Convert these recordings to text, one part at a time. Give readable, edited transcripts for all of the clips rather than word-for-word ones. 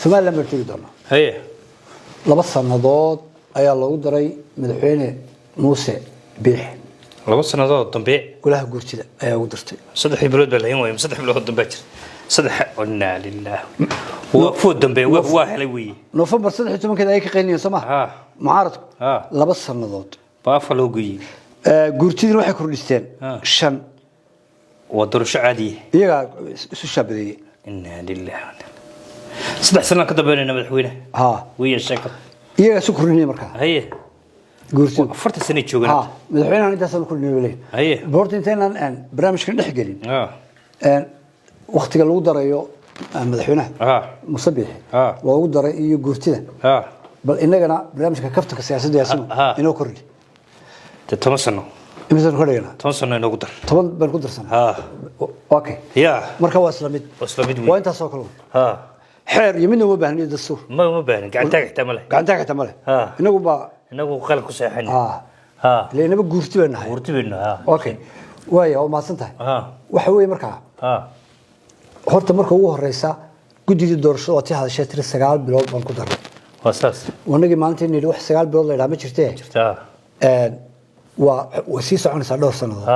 Somaliland baan tegi doonaa. Haye. 2 sannadood ayaa loogu daray Madaxweyne Muuse Biixi. 2 sannadood dambe. Golaha Guurtida ayaa ugu dartay. 3 bilood baa lahayn waaya, 3 bilood dambe jira, saddex. Inaa lillaah, waa food dambe, waa helay weeye. Nofembar 13-keeda ayay ka qaylinayeen, soo maha? Mucaaradku. 2 sannadood baa afka loo geeyey. Guurtidina waxay kordhisteen 5. Waa doorasho caadiye. Iyagaa isu shaabadeeyey. Inaa lillaah, 3 sanaan ka dambeynayna madaxweyne weeye sheeko. Iyagaa isu kordhinaya markaa. Guurtidu. 40 sanay joogaan. Madaxweynahan intaasaan kordhinay bay leeyihin. Horta intaynaan barnaamijkan dhex gelin, waktiga lagu darayo madaxweynaha Muuse Biixi loogu daray iyo guurtida, bal inagana barnaamijka Kaftanka Siyaasadda, Yaasino, inoo kordhi. Dee 10 sano. Imisaan ka dhiganaa? 10 sano inoogu dar. 10 baan ku darsanaa. Okay. Marka waa isla mid. Waa isla mid wey. Waa intaas oo kale. Xeer iyo midna uma baahniyo, dastuur. Ma uma baahnin, gacantaaga xitaa ma leh. Gacantaa xitaa ma leh. Inagu baa Inagu qalin ku seexan. Ile inaba guurti baan nahay. Guurti baynu. Okay, waaya, waa mahadsan tahay. Waxa weeye markaa, horta marka ugu horeysa, guddidii doorashada waa tii hadashee tiri 9 bilood baan ku darnay. Waa saas. Wanagii maalintii nidhi wax 9 bilood la idhaha ma jirtee. Jirta. Waa sii soconaysaa dhowr sannadood.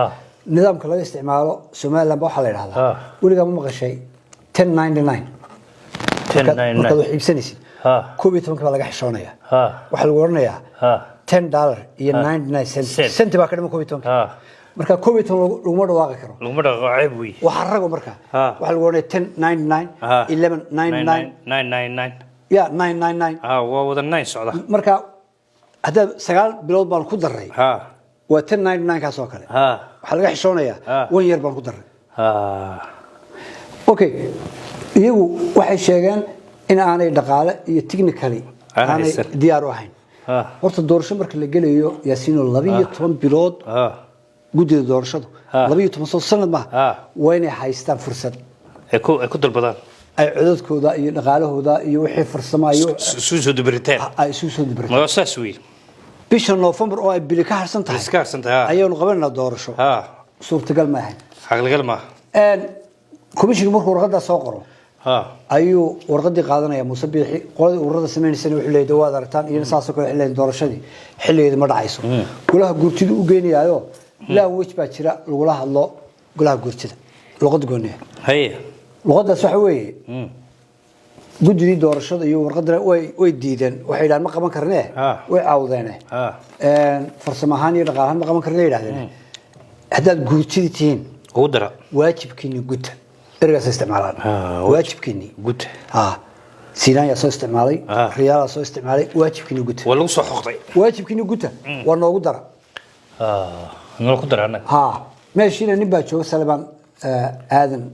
Nidaamka laga isticmaalo Somaliland ba waxaa la idhahdaa, weligaa ma maqashay 1099? 10 Markaad 9 wax 9 iibsanaysid, 11-kii baa laga xishoonaya. Waxaa lagu odhanayaa $10 iyo 99 cent. Cent. Centi baa ka dhiman 11-kii. Marka 11 laguma dhawaaqi karo. Laguma dhaqo, ceeb wey. Waxaa rago marka waxaa lagu odhanaya 10.99, 11.99. 9 9 9. Ya, 999. Waa wada nine socda. Marka haddaad 9 bilood baan ku daray, waa 10.99 kaas oo kale. Waxaa laga xishoonayaa one year baan ku daray. Okay, iyagu waxay sheegeen in aanay dhaqaale iyo technically Aanay aanay haysan. diyaar u ahayn. Horta doorasho marka la gelayo, Yaasiino, 12 bilood guddida doorashadu, 12 soo sanad maaha, waa inay haystaan fursad ay ku dalbadaan, ay codadkooda iyo dhaqaalahooda iyo wixii farsamo iyo isu soo dubaritaan, ay isu soo dibirtaan. Ma saas wey? Bisha Noofembar oo ay bili ka harsan tahay iska harsan tahay. Ayaanu qabanaynaa doorasho, suurtagal ma ahayn. Caqligal maaha. Commissionka markuu warqaddaa soo qoro ayuu warqadii qaadanaya Muuse Biixi. Qoladii ururada sameynaysana wuxuu leeyahay waad aragtaan, iyana saasoo kale waxay leeyihiin doorashadii xilligeedi ma dhacayso. Golaha Guurtidu u geenayaayo, language baa jira lagula hadlo golaha guurtida, luqad gooniya. Luqadaas waxa weeye, guddidii doorashada iyo warqadana way diideen. Waxay yidhahdeen ma qaban karnee, way caawdeene, farsamo ahaan iyo dhaqaale ahaan ma qaban karne yidhahdeen. Haddaad guurtidii tihiin, ugu dara, waajibkiini guta. Ereygaas isticmaalaan, waajibkiini guta. Ha, Siinayaa soo isticmaalay, Riyaalaa soo isticmaalay, waajibkiini guta. Waa lagu soo xoqday. Waajibkiini guta, waa noogu dara. Nala ku dara annaga. Ha, meeshiina nin baa jooga, Salebaan Aadan,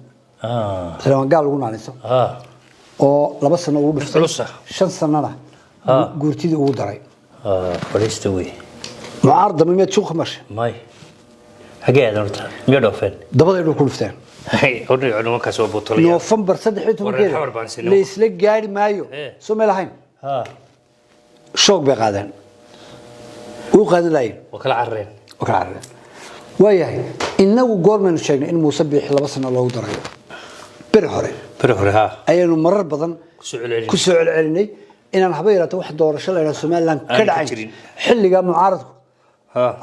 Salebaan Gaal lagu naaniso, oo 2 sano ugu dhuftay, Culus ah. 5 sanana guurtidii ugu daray. Fadhiista wey. Mucaarad dambe miyaad suuqa marshay? May, xagee aadan horta? Miyaa dhoofeen? Dabaday dhul ku dhufteen. Hodhay nimankaas waa buutolaya. Noofembar saddex iyo Wareer xawar baan tobankeeda siinay. la isla gaari maayo. Soo meel ahayn, shoog bay qaadeen, u qaadan laayeen. Waa kala carareen. Oo kala carareen. Waayahay, innagu goormaynu sheegnay in Muuse Biixi 2 sano loogu darayo? Beri hore Beri hore. Ayaynu marar badan kusoo celcelin. Ku soo celcelinay inaan haba yaraato wax doorasho la yidhaha Somaliland ka Aanay ka dhacayn jirin. Xilligaa mucaaradku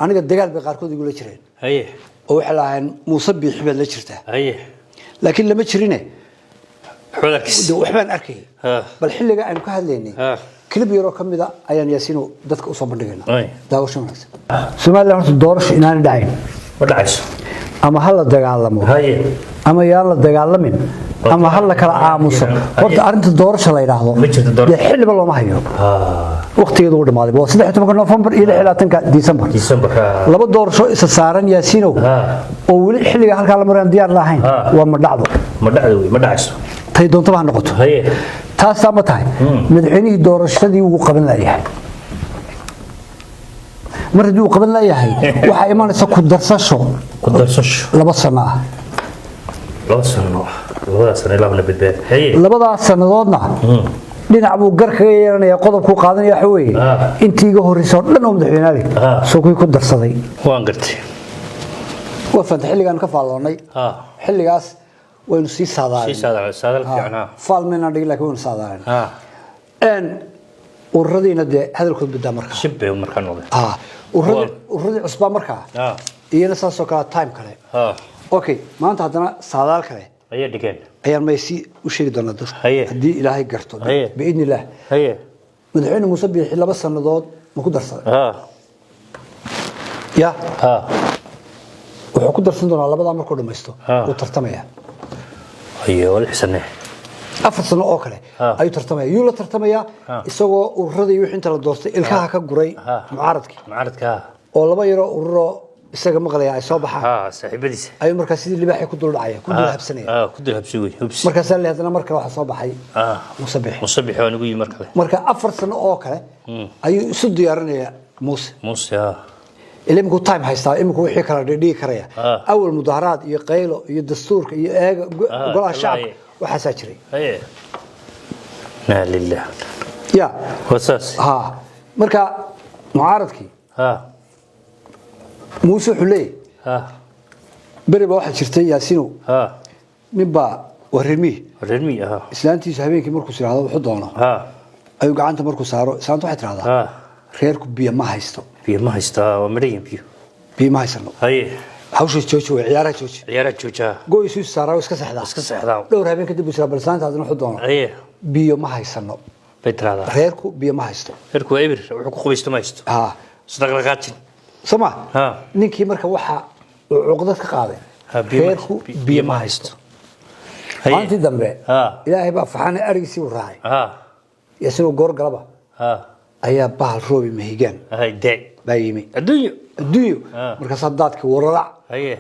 aniga dagaal bay qaarkood igula jireen, oo waxay lahaayeen Muuse Biixi baad la jirtaa. Laakiin lama jirine. Waxbaad arkis. De waxbaan arkayay. Bal xilliga aynu ka hadlaynay clip yaroo ka mida ayaan, Yaasiino, dadka usoo bandhigaynaa. Daawasho wanaagsan. Somaliland horta doorasho inaanay dhacayn Ma dhacayso. ama ha la dagaalamo ama yaan la dagaalamin ama ha la kala aamuso, horta arrinta doorasho la yidhaahdo Ma jirto doorasho. Dee xilliba looma hayo. Waqtigeedu uu dhamaaday, waa 13-ka Noofembar iyo 26-ka Disembar. December. Laba doorasho isa saaran, Yaasiinow, oo weli xilliga halkaa la marayaan diyaar lahayn, waa ma dhacdo. Ma dhacdo wey, ma dhacayso. Tay doontaba ha noqoto. Taasaa ma tahay madaxweynihii doorashadii wuu qaban layahay. Mar haddii uu qaban layahay, waxaa imanaysa ku darsasho Ku darsasho 2 sano ah. 2 sano, labadaas sano ilaa la badbaadi. Labadaas sannadoodna dhinac buu gar kaga yeelanaya. Qodobkuu qaadanaya waxa weeye, intii iga horreysay oo dhan oo madaxweynaale soo kuwii ku darsaday. Waan gartay. Waa fanta xilligaan ka faalloonnay. Xilligaas Waynu sii Sii saadaalin. Saadaal saadaal fiican, ha. Faal maynaan dhigin, laakiin waynu saadaalin. Ha. Ururadiina dee hadalkood badaa markaa. Shib bay markaa noqdeen. Ha, ururadii cusbaa markaa Ha. iyana saasoo kale time kale. Ha. Okay, maanta haddana saadaal kale Ayay dhigeen. ayaan may sii u sheegi doonaa dadka. Haye. Haddii Ilaahay garto. Haye. Biidni illaah. Haye. Madaxweyne Muuse Biixi 2 sannadood ma ku darsaday? Ha. Ya. Ha. Wuxuu ku darsan doonaa labadaa markuu dhamaysto. Ha. Wuu tartamaya. Haye, waa 6 sane. 4 sano oo kale Ha. ayuu tartamaya. Yuu la tartamayaa? Ha. Isagoo ururadii wixii inta la doortay ilkaha ka guray Ha. mucaaradkii Mucaaradka, ha. oo laba yaroo ururoo isaga maqlaya ay soo baxaan Ha, saaxiibadiisa. ayuu markaa sidii libaaxii ku dul dhacaya, ku dul habsanaya. Ha, ku dul habsi wey, hubsi. Markaasaa le haddana mar kale waxaa soo baxay Ha. Muuse Biixi. Muuse Biixi waa nagu yimi mar kale. Marka 4 sano oo kale ayuu isu diyaarinayaa Muuse. Muuse, ha. Ila iminku time haystaa, iminku wixii kala dhigi karaya. Ah. Awal mudaharaad iyo qaylo iyo dastuurka iyo eega Ah, golaha shacabka wallaahi. waxaasaa jiray. Haye, naa lilah. Ya. Waa saas. Ha, marka mucaaradkii Ha. Muuse wuxuu leeyahy Ha. beri baa waxaa jirtay, Yaasinow, Ha. nin baa waa reer miyi. Reer miyi, ha. Islaantiisu habeenkii markuu tiraahdo wuxuu doono Ha. ayuu gacanta markuu saaro, islaantu waxay tirahdaa, Ha. "Reerku biyo ma haysto." Biyo ma haystaa, waa midhayin biyo. "Biyo ma haysano." Haye. Hawshaas jooji wey, ciyaaraha jooji. Ciyaaraha jooja. Go-iisu is saaraa, iska seexdaa. Iska seexdaa. Dhowr habeen kadib buu siraa, bal islaanta haddana wuxuu doono. Haye. "Biyo ma haysano," bay tiraahdaa. "Reerku biyo ma haysto." Reerku waa ebir, wuxuu ku qubaysto ma haysto. Ha. Isdhaqdhaqaajin. Soo ma? Ha. Ninkii marka waxa uu cuqdad ka qaaday Ha, biyo ma- reerku biyo ma haysto. Haye. Maalintii dambe Ha. Ilaahay baa faxanay, arigiisii uu raacay Ha. iyo isagoo goor galaba Ha. ayaa bahal roobi mahigaan Hay dee. baa yimi. Adduunyo. Adduunyo. Ha. Markaasaa daadkii wararac. Haye.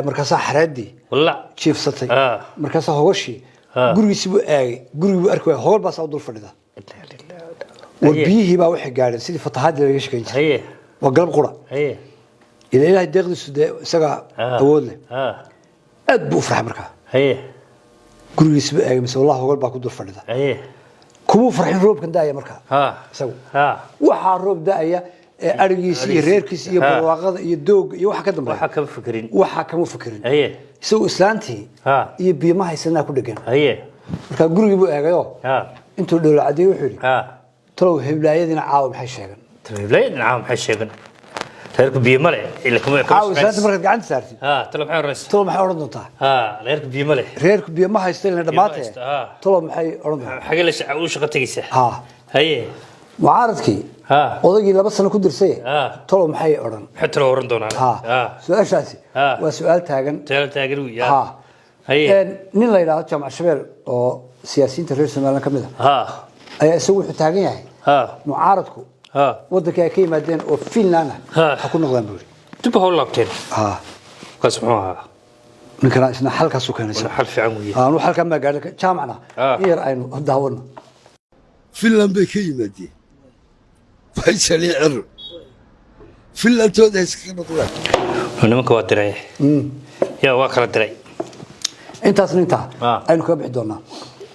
Markaasaa xareedii Wallac. jiifsatay. Ha. Markaasaa hogashii Ha. gurigiisii buu aagay, gurigii buu arki waayay, hogol baasaa u dul fadhida. War Haye. biyihii baa waxay gaadheen sidii fatahaadii laga sheekayn jiray. Haye. Waa galab qura. Haye. Ila Ilaahay deeqdiisu dee isagaa Ha. awood leh. Ha. Aad buu u farxay markaa. Haye. Gurigiisii buu aagay, mise wallahi hogol baa ku dul fadhida. Haye. Kumuu farxin roobkan daaya markaa Ha. isagu. Ha. Waxaa roob da'aya ee arigiisi iyo reerkiisi iyo Ha. barwaaqada iyo doogga iyo waxa ka dambeeya Waxaa kama fikirin. Waxaa kama fikirin. Haye. Isagu islaantii Ha. iyo biyo ma haysanaa ku dhegan. Haye. Markaa gurigii buu eegayoo Ha. intuu dhoola cadeeyey wuxuu yidhi, Ha. "Talow heblaayadiina caawa maxay sheegan?" Heblaayadina caawa maxay sheegan? Reerku biyo ma leh, ila kuma Caawa islaanta markaad gacanta saartid, Ha, talo maxay oranaysaa? talow maxay odhan doontaa? Ha, reerku biyo ma leh. Reerku biyo ma haysto ilaa dhammaatee. Haysto, ha. Talow maxay odhan doontaa? Xagee la u shaqo tegaysaa? Ha. Haye. Mucaaradkii Ha. odaygii 2 sano ku dirsaye, Ha. talow maxay odhan? Maxay talo oran doonaan? Ha. Ha. Su-aashaasi Ha. waa su-aal taagan. Talo taagan wey. Ha. Haye. Nin la yidhaahdo Jaamac Shabeel oo siyaasiyiinta reer Somaliland ka mid ah Ha. ayaa isagu wuxuu taagan yahay Ha. mucaaradku Ha. wadankii ay ka yimaadeen oo Finland ah Ha. ha ku noqdaan buu yidhi. Dib ha u laabteen. Ha. Kaas muxuu ahaa? Ninkana isna xalkaasuu keenaysa. Xal fiican weeye. Aanu xalkaa maa gaadhin, jaamacna Ah. in yar aynu daawano. Finland bay ka yimaadeen, Faysal iyo Ciro, Finlandtooda ha iskaga noqdaan. Nimanka waa diray, yaa waa kala diray. Intaasna intaa Ah. aynu kaga bixi doonaa.